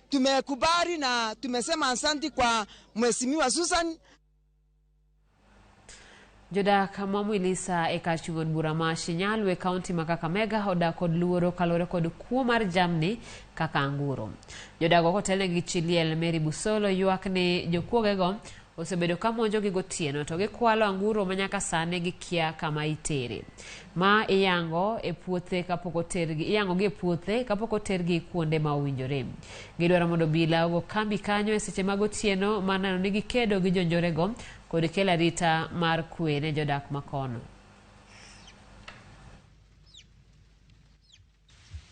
Tumekubali na tumesema asanti kwa Mheshimiwa Susan. Jodak ma Mwilisa e kar chung' od bura ma Shinyalu e kaunti ma Kakamega odak kod luoro kaluwore kod kuo mar jamni kaka anguro. Jodak go kotelnegi gi chi liel Mary Busolo ywak ni jokuogego osebedo ka monjogi gotieno to gikwalo anguro ma nyaka sani gikia kama itere. Ma iyango e puothe kapok otergi iyango gi e puothe kapok otergi kuonde ma owinjore. Gidwaro mondo obila ogo kambi kanyo e seche mag otieno mar neno ni gikedo gi jonjorego kod kelo arita mar kwe ne jodak makono.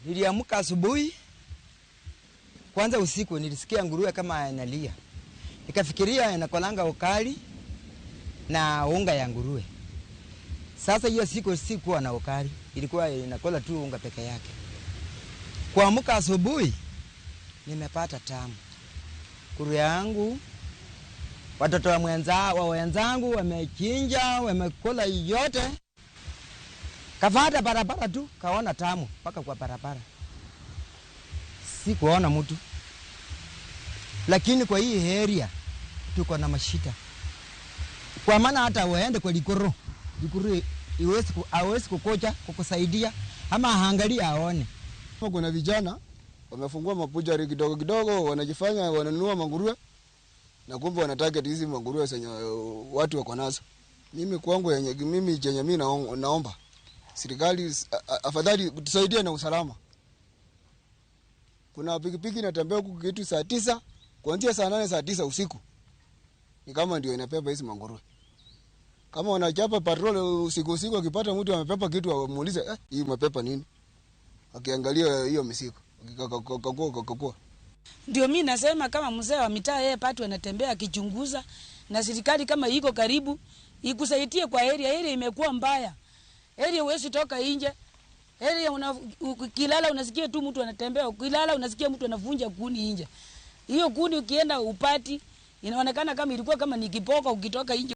Niliamka asubuhi, kwanza usiku nilisikia nguruwe kama analia, nikafikiria inakolanga ukali na unga ya nguruwe. Sasa hiyo siku sikuwa na ukali, ilikuwa inakola tu unga peke yake. Kuamka asubuhi nimepata tamu, nguruwe yangu watoto wa mwenza wa wenzangu wamechinja, wamekula yote. Kafata barabara tu, kaona tamu mpaka kwa barabara, sikuona mtu. Lakini kwa hii area tuko na mashida, kwa maana hata waende kwa likoro likoro iwezi hawezi kukocha kukusaidia ama aangalie aone. Kuna vijana wamefungua mabutchery kidogo kidogo, wanajifanya wananunua manguruwe na kumbe wana target hizi manguruwe zenye watu wako nazo. Mimi kwangu yenye mimi chenye mimi naomba serikali afadhali tusaidie na usalama. Kuna pikipiki inatembea huku kitu saa 9 kuanzia saa 8 saa 9 usiku. Ni kama ndio inabeba hizi manguruwe. Kama wanachapa patrol usiku usiku, akipata mtu amepepa kitu amuulize, hii umepepa nini? Akiangalia hiyo misiku, akikakakua kakakua. Ndio mimi nasema kama mzee wa mitaa yeye patu anatembea akichunguza, na serikali kama iko karibu ikusaidie kwa area. Area imekuwa mbaya. Area huwezi toka nje. Area ukilala unasikia tu mtu anatembea, ukilala unasikia mtu anavunja kuni nje. Hiyo kuni ukienda upati inaonekana kama ilikuwa kama ni kiboko ukitoka nje.